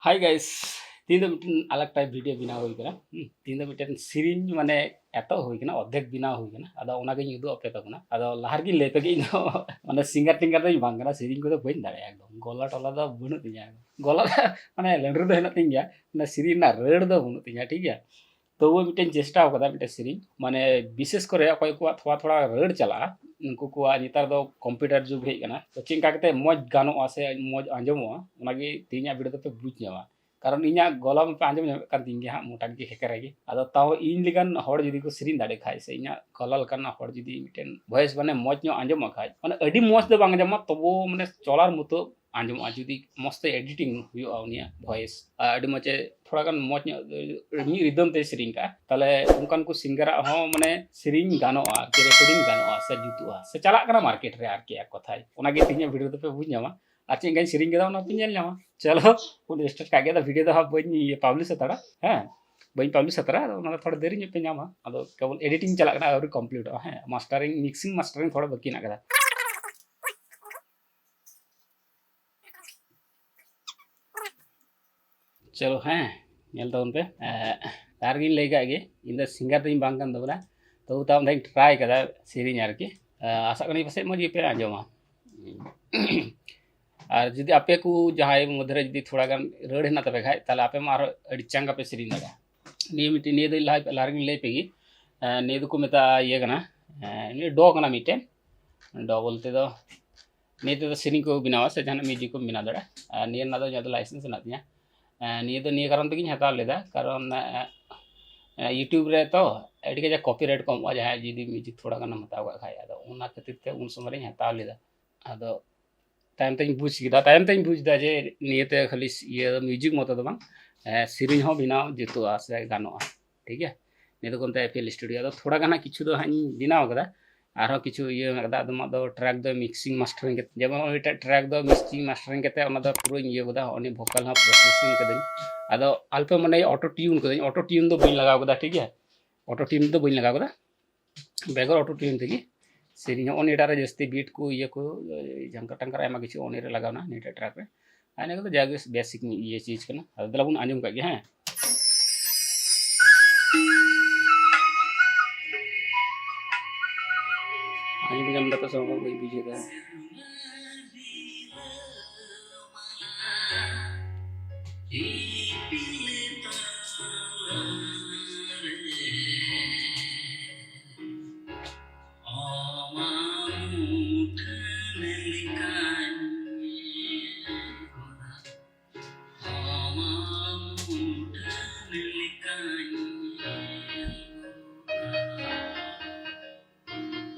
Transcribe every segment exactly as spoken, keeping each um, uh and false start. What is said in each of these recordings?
Hi guys, ᱛᱤᱦᱤᱧ ᱫᱚ ᱢᱤᱫᱴᱮᱱ ᱟᱞᱟᱜᱽ type video ᱵᱮᱱᱟᱣ ᱦᱩᱭ ᱠᱟᱱᱟ᱾ ᱦᱩᱸ, ᱛᱤᱦᱤᱧ ᱫᱚ ᱢᱤᱫᱴᱮᱱ ᱥᱮᱨᱮᱧ ᱢᱟᱱᱮ ᱮᱛᱚᱦᱚᱵ ᱦᱩᱭ ᱠᱟᱱᱟ, ᱚᱨᱫᱷᱮᱠ ᱵᱮᱱᱟᱣ ᱦᱩᱭ ᱠᱟᱱᱟ, ᱟᱫᱚ ᱚᱱᱟᱜᱤᱧ ᱩᱫᱩᱜ ᱟᱯᱮ ᱛᱟᱵᱚᱱᱟ᱾ ᱟᱫᱚ ᱞᱟᱦᱟ ᱨᱮᱜᱤᱧ ᱞᱟᱹᱭ ᱯᱮᱜᱮ, ᱤᱧ ᱫᱚ ᱢᱟᱱᱮ singer ᱴᱤᱝᱜᱟᱨ ᱫᱚᱧ ᱵᱟᱝ ᱠᱟᱱᱟ, ᱥᱮᱨᱮᱧ ᱠᱚᱫᱚ ᱵᱟᱹᱧ ᱫᱟᱲᱮᱭᱟᱜᱼᱟ ᱮᱠᱫᱚᱢ, ᱜᱚᱞᱟ ᱴᱚᱞᱟ ᱫᱚ ᱵᱟᱹᱱᱩᱜ ᱛᱤᱧᱟ, ᱜᱚᱞᱟ ᱢᱟᱱᱮ ᱞᱟᱹᱰᱨᱩ ᱫᱚ ᱦᱮᱱᱟᱜ ᱛᱤᱧ ᱜᱮᱭᱟ, ᱢᱟᱱᱮ ᱥᱮᱨᱮᱧ ᱨᱮᱱᱟᱜ ᱨᱟᱹᱲ ᱫᱚ ᱵᱟᱹᱱᱩᱜ ᱛᱤᱧᱟ, ᱴᱷᱤᱠ ᱜᱮᱭᱟ᱾ ᱛᱚᱵᱩ ᱢᱤᱫᱴᱮᱱ ᱪᱮᱥᱴᱟ ᱟᱠᱟᱫᱟ ᱢᱤᱫᱴᱮᱱ ᱥᱮᱨᱮᱧ, ᱢᱟᱱᱮ ᱵᱤᱥᱮᱥ ᱠᱚᱨᱮ ᱚᱠᱚᱭ ᱠᱚᱣᱟᱜ ᱛᱷᱚᱲᱟ ᱛᱷᱚᱲᱟ ᱨᱟᱹᱲ ᱪᱟᱞᱟᱜᱼᱟ, ᱩᱱᱠᱩ ᱠᱚᱣᱟᱜ ᱱᱮᱛᱟᱨ ᱫᱚ computer ᱡᱩᱜᱽ ᱦᱮᱡ ᱟᱠᱟᱱᱟ, ᱛᱚ ᱪᱮᱫ ᱞᱮᱠᱟ ᱠᱟᱛᱮ ᱢᱚᱡᱽ ᱜᱟᱱᱚᱜᱼᱟ ᱥᱮ ᱢᱚᱡᱽ ᱟᱸᱡᱚᱢᱚᱜᱼᱟ, ᱚᱱᱟᱜᱮ ᱛᱮᱦᱮᱧᱟᱜ video ᱫᱚᱯᱮ ᱵᱩᱡᱽ ᱧᱟᱢᱟ᱾ ᱠᱟᱨᱚᱱ ᱤᱧᱟᱹᱜ ᱜᱚᱞᱟ ᱢᱟᱯᱮ ᱟᱸᱡᱚᱢ ᱧᱟᱢᱮᱫ ᱠᱟᱱ ᱛᱤᱧ ᱜᱮ ᱦᱟᱸᱜ, ᱢᱚᱴᱟ ᱜᱮ ᱠᱷᱮᱠᱮᱨᱟ ᱜᱮ᱾ ᱟᱫᱚ ᱛᱟᱣ ᱤᱧ ᱞᱮᱠᱟᱱ ᱦᱚᱲ ᱡᱩᱫᱤ ᱠᱚ ᱥᱮᱨᱮᱧ ᱫᱟᱲᱮ ᱠᱷᱟᱡ, ᱥᱮ ᱤᱧᱟᱹᱜ ᱜᱚᱞᱟ ᱞᱮᱠᱟᱱ ᱦᱚᱲ ᱡᱩᱫᱤ ᱢᱤᱫᱴᱮᱱ voice ᱢᱟᱱᱮ ᱢᱚᱡᱽ ᱧᱚᱜ ᱟᱸᱡᱚᱢᱚᱜ ᱠᱷᱟᱡ, ᱢᱟᱱᱮ ᱟᱹᱰᱤ ᱢᱚᱡᱽ ᱫᱚ ᱵᱟᱝ ᱟᱸᱡᱚᱢᱚᱜᱼᱟ, ᱛᱚᱵᱩ ᱢᱟᱱᱮ ᱪᱚᱞᱟᱨ ᱢᱚᱛᱚ ᱟᱸᱡᱚᱢᱚᱜᱼᱟ ᱡᱩᱫᱤ ᱢᱚᱡᱽ ᱛᱮ editing ᱦᱩᱭᱩᱜᱼᱟ ᱩᱱᱤᱭᱟᱜ voice, ᱟᱨ ᱟᱹᱰᱤ ᱢᱚᱡᱽ ᱮ ᱛᱷᱚᱲᱟ ᱜᱟᱱ ᱢᱚᱡᱽ ᱧᱚᱜ ᱢᱤᱫ rhythm ᱛᱮᱭ ᱥᱮᱨᱮᱧ ᱠᱟᱜᱼᱟ, ᱛᱟᱦᱞᱮ ᱚᱱᱠᱟᱱ ᱠᱚ singerᱟᱜ ᱦᱚᱸ ᱢᱟᱱᱮ ᱥᱮᱨᱮᱧ ᱜᱟᱱᱚᱜᱼᱟ ᱟᱨᱠᱤ, recording ᱜᱟᱱᱚᱜᱼᱟ ᱥᱮ ᱡᱩᱛᱩᱜᱼᱟ ᱥᱮ ᱪᱟᱞᱟᱜ ᱠᱟᱱᱟ market ᱨᱮ ᱟᱨᱠᱤ, ᱮᱠ ᱠᱚᱛᱷᱟᱭ᱾ ᱚᱱᱟᱜᱮ ᱛᱮᱦᱮᱧᱟᱜ video ᱫᱚᱯᱮ ᱵᱩᱡᱽ ᱧᱟᱢᱟ, ᱟᱨ ᱪᱮᱫ ᱞᱮᱠᱟᱧ ᱥᱮᱨᱮᱧ ᱠᱮᱫᱟ ᱚᱱᱟ ᱯᱮ ᱧᱮᱞ ᱧᱟᱢᱟ᱾ ᱪᱚᱞᱚ, ᱩᱱ start ᱠᱟᱜ ᱜᱮ, ᱟᱫᱚ video ᱫᱚ ᱦᱟᱸᱜ ᱵᱟᱹᱧ ᱤᱭᱟᱹ publish ᱦᱟᱛᱟᱲᱟ, ᱦᱮᱸ, ᱵᱟᱹᱧ publish ᱦᱟᱛᱟᱲᱟ, ᱟᱫᱚ ᱚᱱᱟ ᱫᱚ ᱛᱷᱚᱲᱟ ᱫᱮᱨᱤ ᱧᱚᱜ ᱯᱮ ᱧᱟᱢᱟ᱾ ᱟᱫᱚ ᱠᱮᱵᱚᱞ editing ᱪᱟᱞᱟᱜ ᱠᱟᱱᱟ, ᱟᱹᱣᱨᱤ completeᱚᱜᱼᱟ, ᱦᱮᱸ, mastering, mixing, mastering ᱛᱷᱚᱲᱟ ᱵᱟᱹᱠᱤ ᱦᱮᱱᱟᱜ ᱠᱟᱫᱟ᱾ ᱪᱚᱞᱚ, ᱦᱮᱸ, ᱧᱮᱞ ᱛᱟᱵᱚᱱ ᱯᱮ᱾ ᱮᱸ, ᱞᱟᱦᱟ ᱨᱮᱜᱮᱧ ᱞᱟᱹᱭ ᱠᱟᱜ ᱜᱮ, ᱤᱧ ᱫᱚ singer ᱫᱚᱧ ᱵᱟᱝ ᱠᱟᱱ ᱛᱟᱵᱚᱱᱟ, ᱛᱚᱵᱩ ᱛᱟᱣ ᱢᱤᱫ ᱫᱷᱟᱣ ᱤᱧ try ᱠᱟᱫᱟ ᱥᱮᱨᱮᱧ ᱟᱨᱠᱤ᱾ ᱮᱸ, ᱟᱥᱟᱜ ᱠᱟᱹᱱᱟᱹᱧ ᱯᱟᱥᱮᱡ ᱢᱚᱡᱽ ᱜᱮᱯᱮ ᱟᱸᱡᱚᱢᱟ᱾ ᱟᱨ ᱡᱩᱫᱤ ᱟᱯᱮ ᱠᱚ ᱡᱟᱦᱟᱸᱭ ᱢᱚᱫᱽᱫᱷᱮ ᱨᱮ ᱡᱩᱫᱤ ᱛᱷᱚᱲᱟ ᱜᱟᱱ ᱨᱟᱹᱲ ᱦᱮᱱᱟᱜ ᱛᱟᱯᱮ ᱠᱷᱟᱡ, ᱛᱟᱦᱞᱮ ᱟᱯᱮ ᱢᱟ ᱟᱨᱦᱚᱸ ᱟᱹᱰᱤ ᱪᱟᱸᱜᱟ ᱯᱮ ᱥᱮᱨᱮᱧ ᱫᱟᱲᱮᱭᱟᱜᱼᱟ᱾ ᱱᱤᱭᱟᱹ ᱢᱤᱫᱴᱮᱱ, ᱱᱤᱭᱟᱹ ᱫᱚ ᱞᱟᱦᱟ, ᱞᱟᱦᱟ ᱨᱮᱜᱮᱧ ᱞᱟᱹᱭ ᱯᱮ ᱜᱮ᱾ ᱮᱸ, ᱱᱤᱭᱟᱹ ᱫᱚᱠᱚ ᱢᱮᱛᱟᱜᱼᱟ ᱤᱭᱟᱹ ᱠᱟᱱᱟ, ᱮᱸ, ᱱᱤᱭᱟᱹ ᱰᱚ ᱠᱟᱱᱟ ᱢᱤᱫᱴᱮᱱ᱾ ᱰᱚ ᱵᱚᱞᱛᱮ ᱫᱚ ᱱᱤᱭᱟᱹ ᱛᱮᱫᱚ ᱥᱮᱨᱮᱧ ᱠᱚ ᱵᱮᱱᱟᱣᱟ ᱥᱮ ᱡᱟᱦᱟᱱᱟᱜ music ᱠᱚᱢ ᱵᱮᱱᱟᱣ ᱫᱟᱲᱮᱭᱟᱜᱼᱟ᱾ ᱟᱨ ᱱᱤᱭᱟᱹ ᱨᱮᱱᱟᱜ ᱫᱚ ᱤᱧᱟᱹᱜ ᱫᱚ license ᱦᱮᱱᱟᱜ ᱛᱤᱧᱟ᱾ ᱮᱸ, ᱱᱤᱭᱟᱹ ᱫᱚ ᱱᱤᱭᱟᱹ ᱠᱟᱨᱚᱱ ᱛᱮᱜᱮᱧ ᱦᱟᱛᱟᱣ ᱞᱮᱫᱟ, ᱠᱟᱨᱚᱱ, ᱮᱸ, ᱮᱸ, YouTube ᱨᱮ ᱛᱚ ᱟᱹᱰᱤ ᱠᱟᱡᱟᱠ copyright ᱠᱚ ᱮᱢᱚᱜᱼᱟ ᱡᱟᱦᱟᱸᱭ ᱡᱩᱫᱤ music ᱛᱷᱚᱲᱟ ᱜᱟᱱᱮᱢ ᱦᱟᱛᱟᱣ ᱠᱟᱜ ᱠᱷᱟᱡ᱾ ᱟᱫᱚ ᱚᱱᱟ ᱠᱷᱟᱹᱛᱤᱨ ᱛᱮ ᱩᱱ ᱥᱚᱢᱚᱭ ᱨᱤᱧ ᱦᱟᱛᱟᱣ ᱞᱮᱫᱟ᱾ ᱟᱫᱚ ᱛᱟᱭᱚᱢ ᱛᱮᱧ ᱵᱩᱡᱽ ᱠᱮᱫᱟ, ᱛᱟᱭᱚᱢ ᱛᱮᱧ ᱵᱩᱡᱽ ᱮᱫᱟ ᱡᱮ ᱱᱤᱭᱟᱹᱛᱮ ᱠᱷᱟᱹᱞᱤ ᱤᱭᱟᱹ music ᱢᱚᱛᱚ ᱫᱚ ᱵᱟᱝ, ᱮᱸ, ᱥᱮᱨᱮᱧ ᱦᱚᱸ ᱵᱮᱱᱟᱣ ᱡᱩᱛᱩᱜᱼᱟ ᱥᱮ ᱜᱟᱱᱚᱜᱼᱟ, ᱴᱷᱤᱠ ᱜᱮᱭᱟ᱾ ᱱᱤᱭᱟᱹ ᱫᱚᱠᱚ ᱢᱮᱛᱟᱜᱼᱟ FL Studio᱾ ᱟᱫᱚ ᱛᱷᱚᱲᱟ ᱜᱟᱱ ᱦᱟᱸᱜ ᱠᱤᱪᱷᱩ ᱫᱚ ᱦᱟᱸᱜ ᱤᱧ ᱵᱮᱱᱟᱣ ᱠᱟᱫᱟ, ᱟᱨᱦᱚᱸ ᱠᱤᱪᱷᱩ ᱤᱭᱟᱹ ᱢᱮᱱᱟᱜ ᱠᱟᱫᱟ᱾ ᱟᱫᱚ ᱟᱢᱟᱜ ᱫᱚ track ᱫᱚ mixing mastering ᱠᱟᱛᱮ, ᱡᱮᱢᱚᱱ ᱩᱱᱤᱴᱟᱜ track ᱫᱚ mixing mastering ᱠᱟᱛᱮ ᱚᱱᱟ ᱫᱚ ᱯᱩᱨᱟᱹᱧ ᱤᱭᱟᱹ ᱠᱟᱫᱟ, ᱩᱱᱤ vocal ᱦᱚᱸ processing ᱠᱟᱹᱫᱟᱹᱧ᱾ ᱟᱫᱚ ᱟᱞᱯᱮ ᱢᱚᱱᱮᱭᱟ auto tune ᱠᱟᱹᱫᱟᱹᱧ, auto tune ᱫᱚ ᱵᱟᱹᱧ ᱞᱟᱜᱟᱣ ᱠᱟᱫᱟ, ᱴᱷᱤᱠ ᱜᱮᱭᱟ, auto tune ᱫᱚ ᱵᱟᱹᱧ ᱞᱟᱜᱟᱣ ᱠᱟᱫᱟ, ᱵᱮᱜᱚᱨ auto tune ᱛᱮᱜᱮ ᱥᱮᱨᱮᱧ ᱦᱚᱸ᱾ ᱱᱤᱭᱟᱹᱴᱟᱜ ᱨᱮ ᱡᱟᱹᱥᱛᱤ beat ᱠᱚ ᱤᱭᱟᱹ ᱠᱚ ᱡᱷᱟᱝᱠᱟ ᱴᱟᱝᱠᱟ ᱟᱭᱢᱟ ᱠᱤᱪᱷᱩ ᱱᱤᱭᱟᱹ ᱨᱮ ᱞᱟᱜᱟᱣᱱᱟ, ᱱᱤᱭᱟᱹᱴᱟᱜ track ᱨᱮ᱾ ᱟᱨ ᱤᱱᱟᱹ ᱠᱚᱫᱚ ᱡᱟᱜᱮ ᱵᱮᱥᱤᱠ ᱤᱭᱟᱹ ᱪᱤᱡᱽ ᱠᱟᱱᱟ᱾ ᱟᱫᱚ ᱫᱮᱞᱟ ᱵᱚᱱ ᱟᱸᱡᱚᱢ ᱠᱟᱜ ᱜᱮ, ᱦᱮᱸ᱾ ᱟᱸᱡᱚᱢ ᱧᱟᱢ ᱫᱟᱯᱮ ᱥᱮ ᱵᱟᱝ, ᱵᱟᱹᱧ ᱵᱩᱡᱷᱟᱹᱣ ᱫᱟ᱾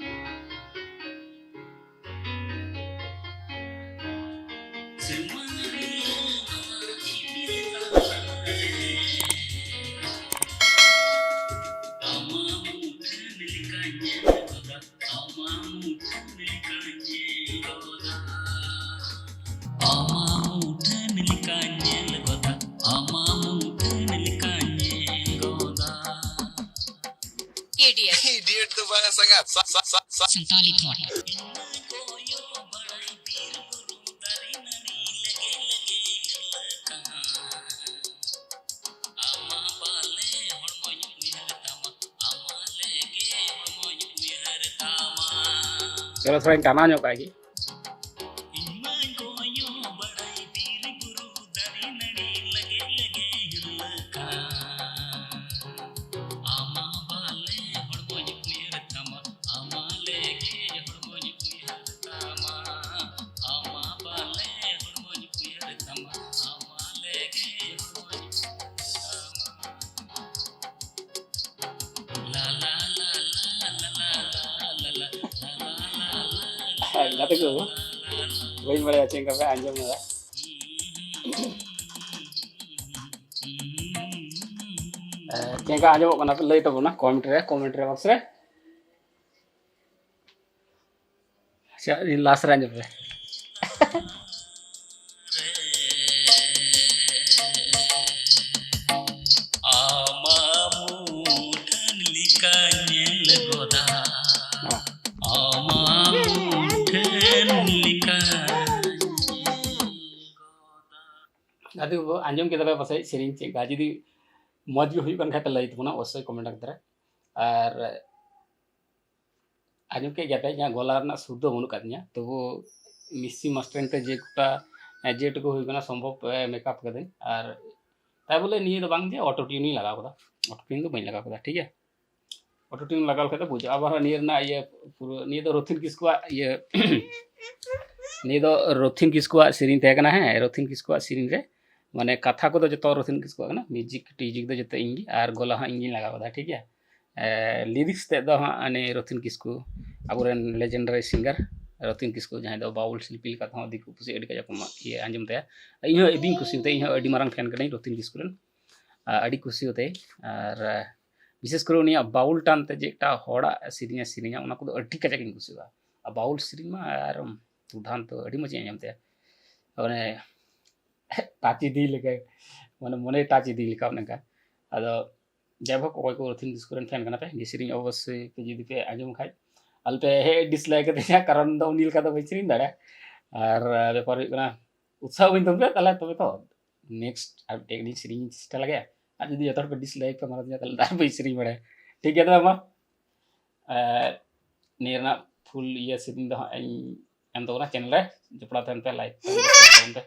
Idiot. Idiot ᱫᱚ ᱵᱟᱝ ᱥᱟᱸᱜᱟᱛ᱾ ᱥᱟ-, ᱥᱟ-, ᱥᱟ-, ᱥᱟ-, Santali thought. ᱪᱚᱞᱚ ᱛᱷᱚᱲᱟᱧ ᱴᱟᱱᱟᱣ ᱧᱚᱜ ᱠᱟᱜ ᱜᱮ᱾ ᱜᱟᱛᱮ ᱠᱚ, ᱵᱟᱹᱧ ᱵᱟᱲᱟᱭᱟ ᱪᱮᱫ ᱞᱮᱠᱟ ᱯᱮ ᱟᱸᱡᱚᱢ ᱮᱫᱟ᱾ ᱪᱮᱫ ᱞᱮᱠᱟ ᱟᱸᱡᱚᱢᱚᱜ ᱠᱟᱱᱟ ᱯᱮ ᱞᱟᱹᱭ ᱛᱟᱵᱚᱱᱟ comment ᱨᱮ, comment ᱨᱮ box ᱨᱮ᱾ ᱟᱪᱪᱷᱟ, last ᱨᱮ ᱟᱸᱡᱚᱢ ᱯᱮ᱾ ᱟᱢᱟᱜ ᱢᱩᱴᱷᱟᱹᱱ ᱞᱮᱠᱟ ᱧᱮᱞ ᱜᱚᱫᱟ᱾ ᱟᱢᱟᱜ ᱢᱩᱴᱷᱟᱹᱱ ᱞᱮᱠᱟ ᱟᱸᱡᱚᱢ ᱠᱮᱫᱟ ᱯᱮ ᱯᱟᱥᱮᱡ ᱥᱮᱨᱮᱧ ᱪᱮᱫ ᱞᱮᱠᱟ, ᱡᱩᱫᱤ ᱢᱚᱡᱽ ᱜᱮ ᱦᱩᱭᱩᱜ ᱠᱟᱱ ᱠᱷᱟᱡ ᱯᱮ ᱞᱟᱹᱭ ᱛᱟᱵᱚᱱᱟ ᱚᱵᱚᱥᱥᱳᱭ ᱠᱚᱢᱮᱱᱴ ᱟᱠᱛᱮ ᱨᱮ᱾ ᱟᱨ ᱟᱸᱡᱚᱢ ᱠᱮᱫ ᱜᱮᱭᱟ ᱯᱮ, ᱤᱧᱟᱹᱜ ᱜᱚᱞᱟ ᱨᱮᱱᱟᱜ ᱥᱩᱨ ᱫᱚ ᱵᱟᱹᱱᱩᱜ ᱟᱠᱟᱫ ᱛᱤᱧᱟᱹ, ᱛᱚᱵᱩ ᱢᱤᱠᱥᱤᱝ ᱢᱟᱥᱴᱟᱨᱤᱝ ᱛᱮ ᱡᱮ ᱠᱚᱴᱟ ᱡᱮᱴᱩᱠᱩ ᱦᱩᱭ ᱠᱟᱱᱟ ᱥᱚᱢᱵᱷᱚᱵ ᱢᱮᱠᱟᱯ ᱠᱟᱹᱫᱟᱹᱧ᱾ ᱟᱨ ᱛᱟᱭ ᱵᱚᱞᱮ ᱱᱤᱭᱟᱹ ᱫᱚ ᱵᱟᱝ ᱡᱮ ᱚᱴᱳ ᱴᱤᱭᱩᱱᱤᱧ ᱞᱟᱜᱟᱣ ᱠᱟᱫᱟ, ᱚᱴᱳ ᱴᱤᱭᱩᱱ ᱫᱚ ᱵᱟᱹᱧ ᱞᱟᱜᱟᱣ ᱠᱟᱫᱟ, ᱴᱷᱤᱠ ᱜᱮᱭᱟ᱾ ᱚᱴᱳ ᱴᱤᱭᱩᱱ ᱞᱟᱜᱟᱣ ᱞᱮᱠᱷᱟᱡ ᱫᱚ ᱵᱩᱡᱷᱟᱹᱜᱼᱟ᱾ ᱟᱵᱟᱨ ᱱᱤᱭᱟᱹ ᱨᱮᱱᱟᱜ ᱤᱭᱟᱹ ᱯᱩᱨᱟᱹ, ᱱᱤᱭᱟᱹ ᱫᱚ ᱨᱚᱛᱷᱤᱱ ᱠᱤᱥᱠᱩᱣᱟᱜ ᱤᱭᱟᱹ ᱱᱤᱭᱟᱹ ᱫᱚ ᱨᱚᱛᱷᱤᱱ ᱠᱤᱥᱠᱩᱣᱟᱜ ᱥᱮᱨᱮᱧ ᱛᱟᱦᱮᱸ ᱠᱟᱱᱟ᱾ ᱦᱮᱸ, ᱨᱚᱛᱷᱤᱱ ᱠᱤᱥᱠᱩᱣᱟᱜ ᱥᱮᱨᱮᱧ ᱨᱮ ᱢᱟᱱᱮ ᱠᱟᱛᱷᱟ ᱠᱚᱫᱚ ᱡᱚᱛᱚ ᱨᱚᱛᱷᱤᱱ ᱠᱤᱥᱠᱩᱣᱟᱜ ᱠᱟᱱᱟ, ᱢᱤᱣᱡᱤᱠ ᱴᱤᱣᱡᱤᱠ ᱫᱚ ᱡᱚᱛᱚ ᱤᱧ ᱜᱮ, ᱟᱨ ᱜᱚᱞᱟ ᱦᱚᱸ ᱤᱧ ᱜᱤᱧ ᱞᱟᱜᱟᱣ ᱠᱟᱫᱟ, ᱴᱷᱤᱠ ᱜᱮᱭᱟ᱾ ᱞᱤᱨᱤᱠᱥ ᱛᱮᱫ ᱫᱚ ᱦᱟᱸᱜ ᱟᱱᱮ ᱨᱚᱛᱷᱤᱱ ᱠᱤᱥᱠᱩ, ᱟᱵᱚᱨᱮᱱ ᱞᱮᱡᱮᱱᱰᱟᱨᱤ ᱥᱤᱝᱜᱟᱨ ᱨᱚᱛᱷᱤᱱ ᱠᱤᱥᱠᱩ, ᱡᱟᱦᱟᱸᱭ ᱫᱚ ᱵᱟᱣᱩᱞ ᱥᱤᱞᱯᱤ ᱞᱮᱠᱟ ᱛᱮᱦᱚᱸ ᱫᱤᱠᱩ ᱯᱩᱥᱤ ᱟᱹᱰᱤ ᱠᱟᱡᱟᱠ ᱠᱚ ᱢᱟ-, ᱤᱭᱟᱹ ᱟᱸᱡᱚᱢ ᱛᱟᱭᱟ᱾ ᱤᱧ ᱦᱚᱸ ᱟᱹᱰᱤᱧ ᱠᱩᱥᱤᱭᱟᱛᱟᱭᱟ, ᱤᱧ ᱦᱚᱸ ᱟᱹᱰᱤ ᱢᱟᱨᱟᱝ ᱯᱷᱮᱱ ᱠᱟᱹᱱᱟᱹᱧ ᱨᱚᱛᱷᱤᱱ ᱠᱤᱥᱠᱩ ᱨᱮᱱ᱾ ᱟᱨ ᱟᱹᱰᱤ ᱠᱩᱥᱤᱭᱟᱛᱟᱭ᱾ ᱟᱨ ᱵᱤᱥᱮᱥ ᱠᱚᱨᱮ ᱩᱱᱤᱭᱟᱜ ᱵᱟᱣᱩᱞ ᱴᱟᱱ ᱛᱮ ᱡᱮᱴᱟ ᱦᱚᱲᱟᱜ ᱥᱮᱨᱮᱧ ᱮ ᱥᱮᱨᱮᱧᱟ, ᱚᱱᱟ ᱠᱚᱫᱚ ᱟᱹᱰᱤ ᱠᱟᱡᱟᱠ ᱤᱧ ᱠᱩᱥᱤᱭᱟᱜᱼᱟ᱾ ᱟᱨ ᱵᱟᱣᱩᱞ ᱥᱮᱨᱮᱧ ᱢᱟ ᱟᱨ ᱫᱷᱟᱱ ᱛᱚ ᱟᱹᱰᱤ ᱢᱚᱡᱽ ᱤᱧ ᱟᱸᱡᱚᱢ ᱛᱟᱭᱟ᱾ ᱢᱟᱱᱮ ᱴᱟᱪ ᱤᱫᱤ ᱞᱮᱠᱟ, ᱢᱟᱱᱮ ᱢᱚᱱᱮ ᱴᱟᱪ ᱤᱫᱤ ᱞᱮᱠᱟ ᱚᱱᱮ ᱚᱱᱠᱟ᱾ ᱟᱫᱚ ᱡᱟᱭᱦᱳᱠ, ᱚᱠᱚᱭ ᱠᱚ ᱨᱚᱛᱷᱤᱱ ᱠᱤᱥᱠᱩ ᱨᱮᱱ ᱯᱷᱮᱱ ᱠᱟᱱᱟ ᱯᱮ, ᱱᱤᱭᱟᱹ ᱥᱮᱨᱮᱧ ᱚᱵᱚᱥᱥᱳᱭ ᱯᱮ ᱡᱩᱫᱤ ᱯᱮ ᱟᱸᱡᱚᱢ ᱠᱷᱟᱡ, ᱟᱞᱚ ᱯᱮ ᱦᱮᱡ ᱰᱤᱥᱞᱟᱭᱤᱠ ᱠᱟᱛᱤᱧᱟ, ᱠᱟᱨᱚᱱ ᱫᱚ ᱩᱱᱤ ᱞᱮᱠᱟ ᱫᱚ ᱵᱟᱹᱧ ᱥᱮᱨᱮᱧ ᱫᱟᱲᱮᱭᱟᱜᱼᱟ᱾ ᱟᱨ ᱵᱮᱯᱟᱨ ᱦᱩᱭᱩᱜ ᱠᱟᱱᱟ, ᱩᱛᱥᱟᱦᱚ ᱵᱟᱹᱧ ᱛᱚᱵᱮ ᱛᱟᱦᱞᱮ ᱛᱚᱵᱮ ᱛᱚ ᱱᱮᱠᱥᱴ ᱟᱨ ᱢᱤᱫᱴᱮᱡ ᱜᱟᱱᱤᱧ ᱥᱮᱨᱮᱧ ᱪᱮᱥᱴᱟ ᱞᱮᱜᱮ᱾ ᱟᱨ ᱡᱩᱫᱤ ᱡᱚᱛᱚ ᱦᱚᱲ ᱯᱮ ᱰᱤᱥᱞᱟᱭᱤᱠ ᱯᱮ ᱢᱟᱨᱟᱝ ᱛᱟᱦᱞᱮ ᱟᱨ ᱵᱟᱹᱧ ᱥᱮᱨᱮᱧ ᱵᱟᱲᱟᱭᱟ᱾ ᱴᱷᱤᱠ ᱜᱮᱭᱟ, ᱛᱚᱵᱮ ᱢᱟ, ᱮ, ᱱᱤᱭᱟᱹ ᱨᱮᱱᱟᱜ ᱯᱷᱩᱞ ᱤᱭᱟᱹ ᱥᱮᱨᱮᱧ ᱫᱚ ᱦᱟᱸᱜ ᱤᱧ ᱮᱢ ᱛᱟᱵᱚᱱᱟ ᱪᱮᱱᱮᱞ ᱨᱮ᱾ ᱡᱚᱯᱲᱟᱣ ᱛᱟᱦᱮᱱ ᱯᱮ, ᱞᱟᱭᱤᱠ ᱛᱟᱵᱚᱱ ᱯᱮ᱾